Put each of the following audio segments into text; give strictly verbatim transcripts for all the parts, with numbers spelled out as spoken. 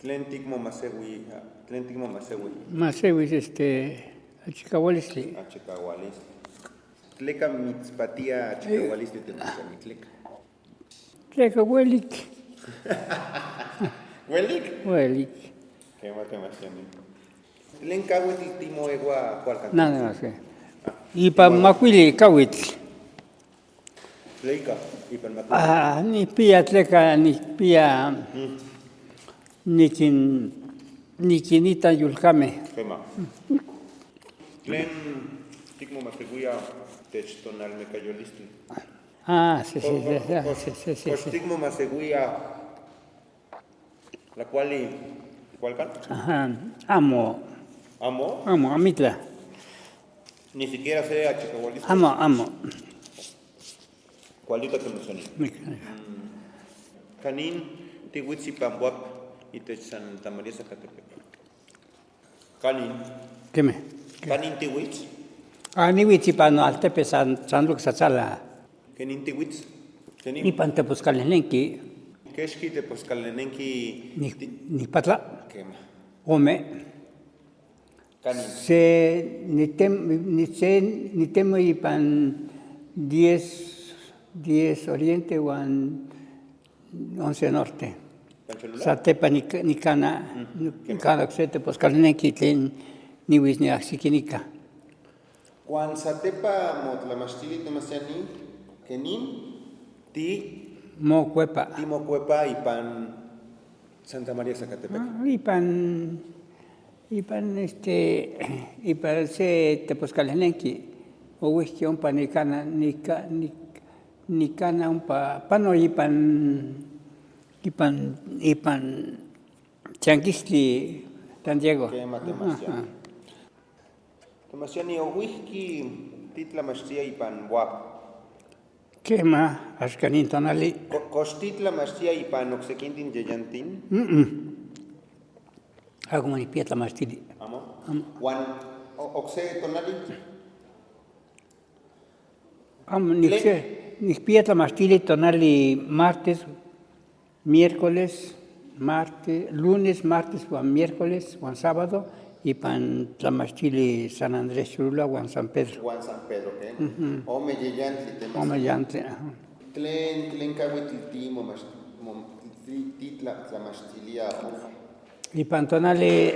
¿Tlen tikmomaseuia? ¿Tlen tikmomaseuia? Maseuis, este, achikaualistli. Achikaualistli. ¿Tleka mitspaktia achikaualistli, Temasiani? ¿Tleka? Tleka uelik. ¿Uelik? Uelik. Kema, Temasiani. ¿Tlen kauitl timoeua kualkan? Nada más que. Ipan makuili kauitl. Tleka, ipan makuili. Ah, nikpia tleka, nikpia nikin-, nikinita yolkamej. Kema. ¿Tlen tikmomaseuia itech tonalmekayolistli? Ah, sí, sí, sí, sí, sí, sí, sí. ¿Kox tikmomaseuia tlakuali kualkan? Ajá, amo. ¿Amo? Amo, amitlaj. Ni siquiera se achikaualistli. Amo, amo. Kualika, Temasiani. Nik- Mm. ¿Kanin tiuits ipan Boab itech Santa María Zacatepec? ¿Kanin? Keme. ¿Kanin tiuits? Ah, niuits ipan altepetl San, San Luis Tlaxcala. ¿Kenin tiuits? ¿Kenin? Ipan Teposkalnenki. ¿Kexki Teposkalnenki? Ni-, ti- nikpatla. Kema. Ome. ¿Kanin? Se nitem-, ni-, se nitemo ipan diez, diez oriente uan once norte. ¿Ipan Cholula? Satepa nik-, nikana, mm, kema, nikana okse Teposkalnenki tlen niuits niajsiki nika. Uan satepa motlamachtili, Temasiani, ¿kenin ti- mokuepa? Timokuepa ipan Santa María Zacatepec. Ah, ipan, ipan, este, ipan se Teposkalnenki, ouijki ompa nikana, nika-, nik-, nikana ompa pano ipan, ipan, ipan tianguistli San Diego. Kema, Temasiani. Ajá. Temasiani, ouijki titlamachtia ipan Boab. Kema, axka nin tonali. Ko-, ¿kox titlamachtia ipan oksekintin yeyantin? Mm. Amo nikpia tlamachtili. ¿Amo? Amo. ¿Uan o-, okse tonali? Amo, nik-, nikpia tlamachtili tonali martes, miércoles, martes, lunes, martes uan miércoles uan sábado ipan tlamachtili San Andrés Cholula uan San Pedro. Uan San Pedro, ¿ke? Ujú. Ome yeyantli, Temasiani. Ome yeyantli, ajá. ¿Tlen, tlen kauitl timomacht-, mom-, ti-, ti-, tla-, tlamachtilia ompa? Ipan tonali,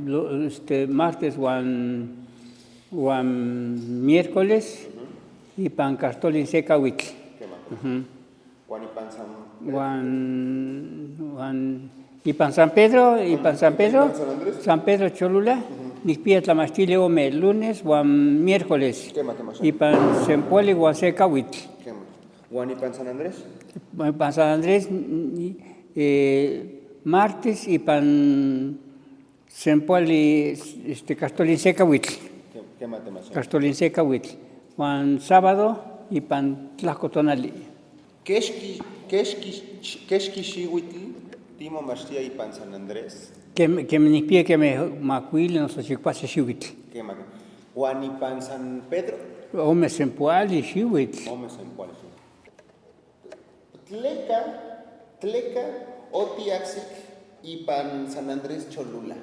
lo-, este, martes uan, uan miércoles, ujú, ipan Kastolin se kauitl. Kema. Ujú. Uan ipan San Pedro. Uan, uan ipan San Pedro, ipan San Pedro, ipan San Andrés. San Pedro Cholula, ujú, nikpia tlamachtili ome, lunes uan miércoles. Kema, Temasiani. Ipan sempoali uan se kauitl. Kema. Uan ipan San Andrés? Ipan San Andrés, mm, eh, martes ipan sempoali, este, Kastolin se kauitl. Ke-, kema, Temasiani. Kastolin se kauitl. Uan sábado ipan tlajko tonali. ¿Kexki, kexki, kexki xiuitl timomachtia ipan San Andrés? Kem-, kema nikpia kema makuili noso chikuasen xiuitl. Kema. ¿Uan ipan San Pedro? Ome sempoali xiuitl. Ome sempoali xiuitl. ¿Tleka, tleka otiajsik ipan San Andrés Cholula?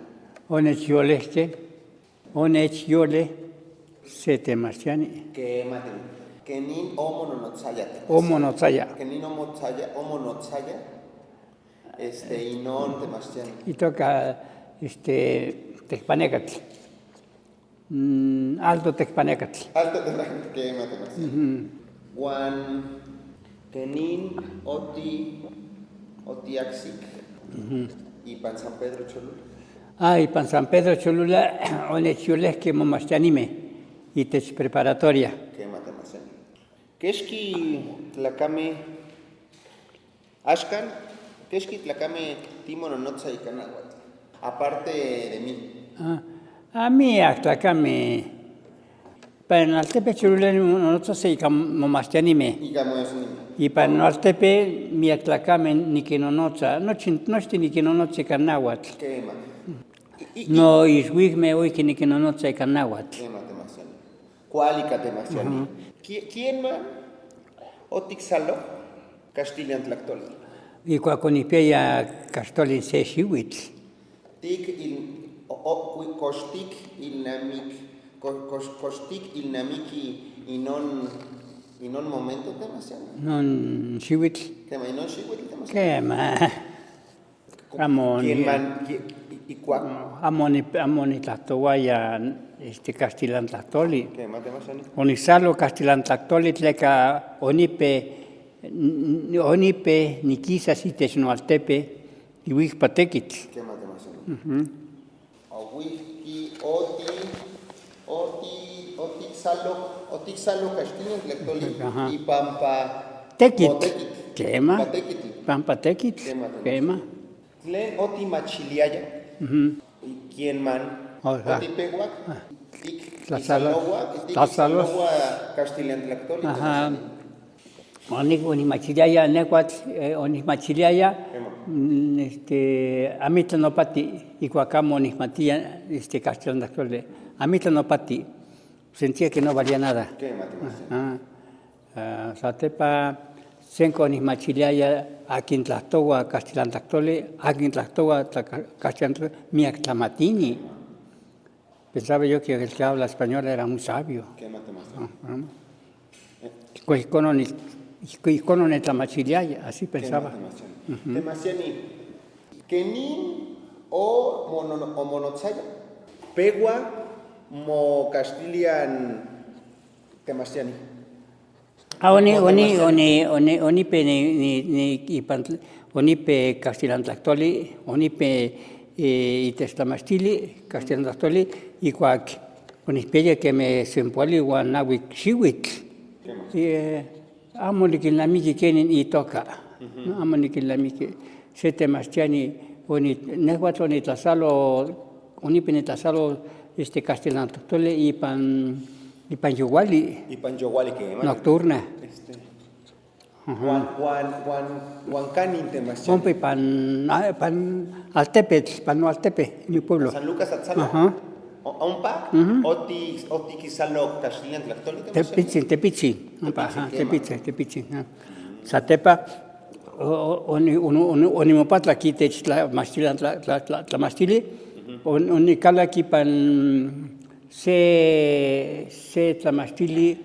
Onechyolejkej, onechyolej se temachtiani. Kema, Tem-, ¿kenin omononotsaya? Omonotsaya. ¿Kenin omotsaya, omonotsaya? Este, inon temachtiani. Itoka, este, Tekpanekatl. Mm, Alto Tekpanekatl. Alto Tekpanekatl, kema, Temasiani. Ujú. ¿Uan kenin oti-, otiajsik, ujú, ipan San Pedro Cholula? Ah, ipan San Pedro Cholula, onechyolejkej momachtianimej itech preparatoria. Kema, Temasiani. ¿Kexki tlakamej Axkan, ¿kexki tlakamej timononotsa ika nauatl? Aparte de mí. Ah, ah, miak tlakamej. Ipan altepetl Cholula ninonotsa se ika momachtijtinemi. Ika momachtijtinemi. Ipan noaltepe miak tlakamej nikinnonotsa, nochi, nochtin nikinnonotsa ika nauatl. Kema. I, i, i- Noixuikmej oijki nikinnonotsa ika nauatl. Kema, temachtijtiani. Kuali ka temachtijtiani. Ujú. Ki-, kienmaj otikxalok kaxtilia tlaktoli? Ijkuak onikpiaya kaxtoli se xiuitl. Tik il-, o, o, kui-, koxtik ilnamik-, ko-, kox-, koxtik ilnamiki inon, inon momento, temachtijtiani? Non xiuitl. Kema, inon xiuitl, temachtijtiani? Kema. Amo ni- Kienmaj, ki-, i-, ikuak. Amo ni-, amo nitlajtouaya, este, kaxtilia tlaktoli. Kema, temachtijtiani? Onikxalok kaxtilia tlaktoli tleka onipe, n-, n-, onipe nikisas itech noaltepe Iuikpa tekitl. Kema, temachtijtiani? Ujú. Ouijki oti-, oti-, otikxalok, otikxalok kaxtilia tlaktoli. Ajá. Ipampa tekitl. Motekitl. Kema. Ipampa tekitl. Ipampa tekitl. Kema, temachtijtiani. Kema. Tlen otimachiliaya? Ujú. Kienmaj? Oja. Otipeuak? Ah. Tik-, tlaxalo-, tikxaloua, tlaxalos- tikxaloua kaxtilia tlaktoli, ajá, temachtijtiani? Onik-, onikmachiliaya nejuatl, eh, onikmachiliaya, kema, mm, este, amitlaj nopati, ijkuak amo onikmatia, este, kaxtilia tlaktoli. Amitlaj nopati. Sentía que no valía nada. Kema, temachtijtiani? Ah, ah, satepa senka onikmachiliaya akin tlajtoua kaxtilia tlaktoli, akin tlajtoua tla-, ka-, kaxtilia tlaktoli, miak tlamatini. Pensaba yo que el que habla español era muy sabio. Kema, temachtijtiani? Ah, ah. Ijkon, ijkon oni-, ijkon, ijkon onitlamachiliaya, así pensaba. Kema, temachtijtiani? Ujú. Temachtijtiani, ¿kenin o mono-, o monotsaya? Peua mokaxtilia, temachtijtiani? Ah, oni-, oni-, oni-, oni-, onipe ni-, ni-, ni-, ipan tl-, onipe kaxtilia tlaktoli, onipe, eh, itech tlamachtili kaxtilia tlaktoli, ijkuak onikpiaya kemij sempoali uan naui xiuitl. Eh, amo nikilnamiki kenin itoka. Ujú. Amo nikilnamiki. Se temachtijtiani, oni-, nejuatl onitlaxalo, onipe nitlaxalo, este, kaxtilia tlaktoli ipan, ipan youali. Ipan youali, kema. Nocturna. Este. Ujú. Uan, uan, uan, uan kanin, temachtijtiani? Ompa ipan, ah, ipan altepetl, ipan noaltepe, mi pueblo. San Lucas Atzala? Ajá. O-, ompa? Ujú. Oti-, otikixalo kaxtilia tlaktoli, temachtijtiani? Tepitsin, tepitsin. Ompa, tepitsin, ajá, kema. Tepitsin, tepitsin, ajá. Satepa, o-, o-, oni-, oni-, oni-, onimopatlak itech tlamachtilan tla-, tla-, tla-, tlamachtili, ujú, on-, onikalak ipan se, se tlamachtili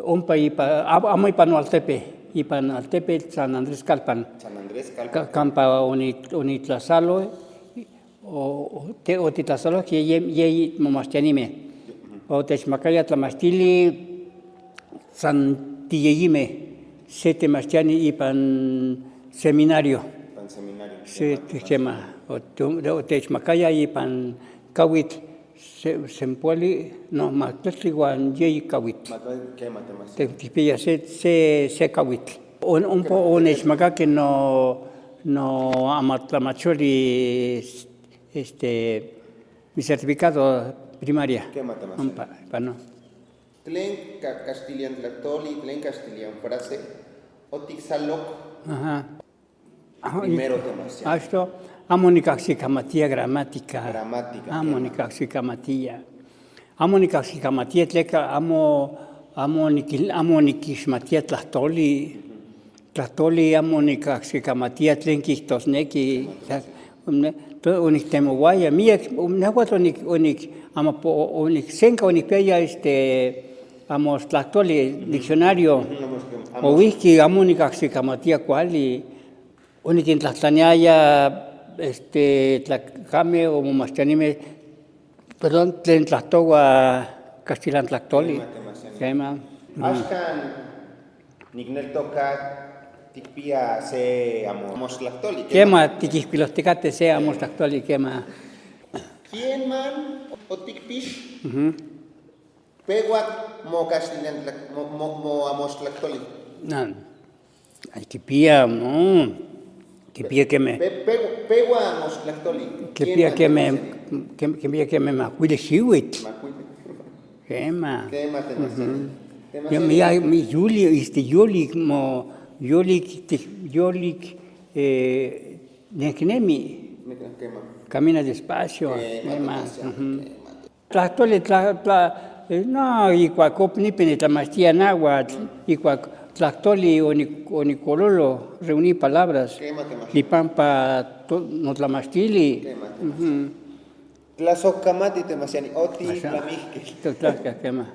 ompa ipa-, a-, amo ipan noaltepe, ipan altepetl San Andrés Calpan. San Andrés Calpan. Ka-, kampa oni-, onitlaxalo, o-, o-, te-, otitlaxalojkej ye-, yeyi momachtijtianimej. Otechmakaya tlamachtili san tiyeyimej, se temachtijtiani ipan seminario. Ipan seminario. Se, kema, kema, otu-, otechmakaya ipan kauitl se-, sempoali, no, makuiltli uan yeyi kauitl. Makuil-, kema, temachtijtiani? Te-, tikpiaya se, se, se kauitl. On-, ompa, kema, onechmakakej no, no amatlamacholi, este, mi certificado primaria. Kema, temachtijtiani? Ompa, pano. Tlen ka-, kaxtilia tlaktoli, tlen kaxtilia frase otikxalok? Ajá. Primero, temachtijtiani. Achtoj, amo nikajsikamatia gramática. Gramática, kema. Amo nikajsikamatia. Amo nikajsikamatia tleka amo, amo nikil-, amo nikixmatia tlajtoli. Tlajtoli amo nikajsikamatia tlen kijtosneki. Kema, temachtijtiani. To-, oniktemouaya miak, nejuatl onik-, onik-, amo po-, onik-, senka onikpiaya, este, Amos Tlajtoli, ujú, diccionario. Ujú, Amos, Amos. Ouijki amo nikajsikamatia kuali. Onikintlajtlaniaya, este, tlakamej o momachtijtianimej, perdón, tlen tlajtoua kaxtilia tlaktoli. Kema, temachtijtiani. Kema. Axkan nikneltoka tikpia se amo-, Amos Tlajtoli, kema. Kema, tikijkuilojtikatej se Amos Tlajtoli, kema. Kienmaj otikpix? Ujú. Peuak mokaxtilia tlak-, mo-, mo-, mo-, Amos Tlajtoli. Nan. Ay, kipia, no. Kipia kemej. Pe-, pe-, peua Amos Tlajtoli. Kipia kemej, kem-, kipia kemej makuili xiuitl. Makuili. Kema. Kema, temachtiani. Yo, mi, ya, mi yolik, este, yolik mo, yolik, te- yolik, eh, neknemi. Kema. Camina despacio. Kema, kema. Temachtiani, kema. Tlajtoli, tla, tla, eh, no, ikuak ok nipi nitlamachtia nahuatl, ikuak tlajtoli oni- onikololo, reuní palabras, kema, temachtiani, nipampa to- notlamachtili. Kema, temachtiani. Tlasojkamati, temachtiani, oti tlamijkej. Totlatka, kema.